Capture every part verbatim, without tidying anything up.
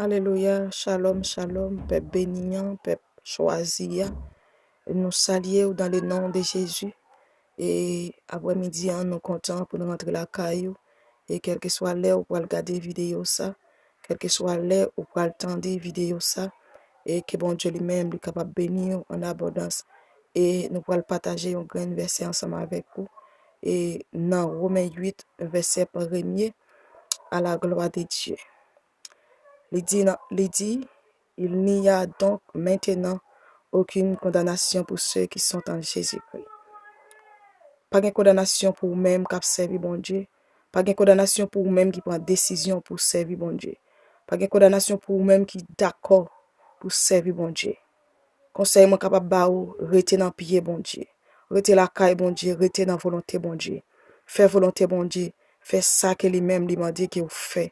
Alelouya, shalom, shalom, pèp beni an, pèp chwazi a. Nou salye w dans le nom de Jésus. E aprèmidi an, nou kontan pou nou rantre lakay ou. E kèlkeswa lè ou pral gade videyo sa, kèlkeswa lè ou pral tande videyo sa, e ke Bondye li menm li kapab beni w an abondans. E nou pral pataje yon grenn vèsè ansanm avèk ou. E nan Women uit, vèsè premye, à la gloire de Dieu. Li di, nan, li di, Il n'y a donc maintenant aucune condamnation pour ceux qui sont en Jésus-Christ. Pa gen kondanasyon pou ou menm k ap sèvi Bondye. Pa gen kondanasyon pou ou menm ki pran desizyon pou sèvi Bondye. Pa gen kondanasyon pou ou menm ki dakò pou sèvi Bondye. Konsèy mwen kapab ba ou, rete nan pye Bondye. Rete lakay Bondye, rete nan volonte Bondye. Fè volonte Bondye, fè sa ke li menm li mande ke w fè.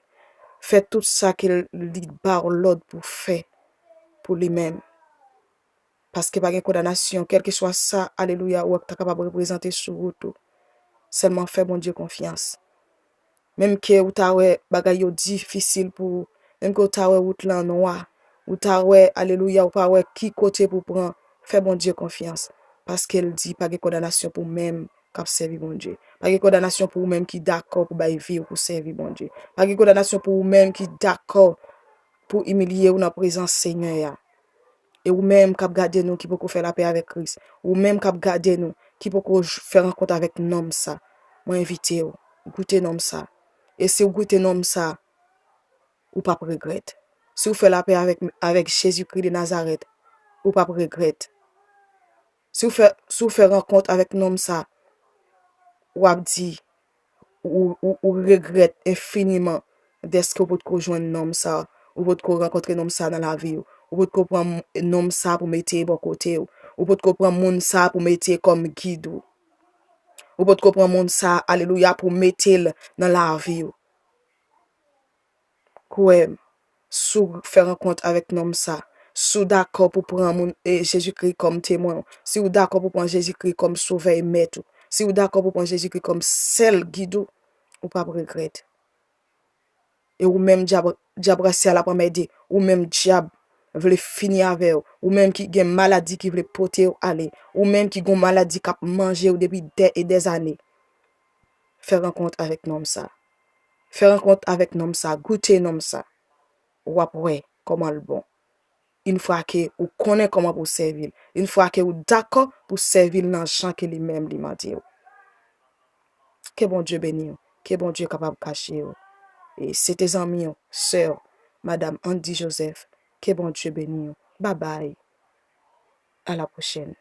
Fè tout sa ke li ba w lòd pou fè pou li menm. Paske pa gen kondanasyon, kèlkeswa sa, alelouya, ou ta kapab reprezante sou wout ou. Sèlman fè Bondye konfyans. Menm ke ou ta wè bagay yo difisil pou ou, menm ke ou ta wè wout lan nwa, ou ta wè, alelouya, ou pa wè ki kote pou pran, fè Bondye konfyans. Paske l di pa gen kondanasyon pou menm k ap sèvi Bondye. Pa gen kondanasyon pou ou menm ki dakò pou bay vi w pou sèvi Bondye. Pa gen kondanasyon pou ou menm ki dakò pou imilye w nan prezans Senyè a. E ou menm k ap gade nou ki poko fè lapè avèk Kris, ou menm k ap gade nou ki poko j-, fè rankont avèk nonm sa, mwen envite w, goute nonm sa. E si w goute nonm sa, ou p ap regrèt. Si w fè lapè avèk, avèk Jezikri de Nazarèt, ou p ap regrèt. Si w fè, si w fè rankont avèk nonm sa, w ap di, ou, ou, ou regrèt enfiniman dèske w potko jwenn nonm sa, ou potko rankontre nonm sa nan lavi w, ou potko pran m-, nonm sa pou mete bò kote w, ou potko pran moun sa pou mete kòm gid ou, ou potko pran moun sa, alelouya, pou mete l nan lavi w. Kwè m, si w fè rankont avèk nonm sa, si w dakò pou pran moun, e, Jezikri kòm temwen w, si w dakò pou pran Jezikri kòm Sovè e Mèt ou, si w dakò pou pran Jezikri kòm sèl gid ou, ou p ap regrèt. E ou menm, dyab, dyab rasyal ap anmède, ou menm dyab vle fini avè w, ou menm ki gen maladi ki vle pote w ale, ou menm ki gon maladi k ap manje w depi dè e dèzane, fè rankont avèk nonm sa. Fè rankont avèk nonm sa, goute nonm sa. W ap wè kòman l bon. Yon fwa ke ou konnen kòman pou w sèvi l, yon fwa ke ou dakò pou w sèvi l nan jan ke li menm li mande w. Ke Bondye beni w, ke Bondye kapab kache w. E se te zanmi w, sè w, Madanm Andy Joseph. Ke Bondye beni w. Babay. A la pwochèn.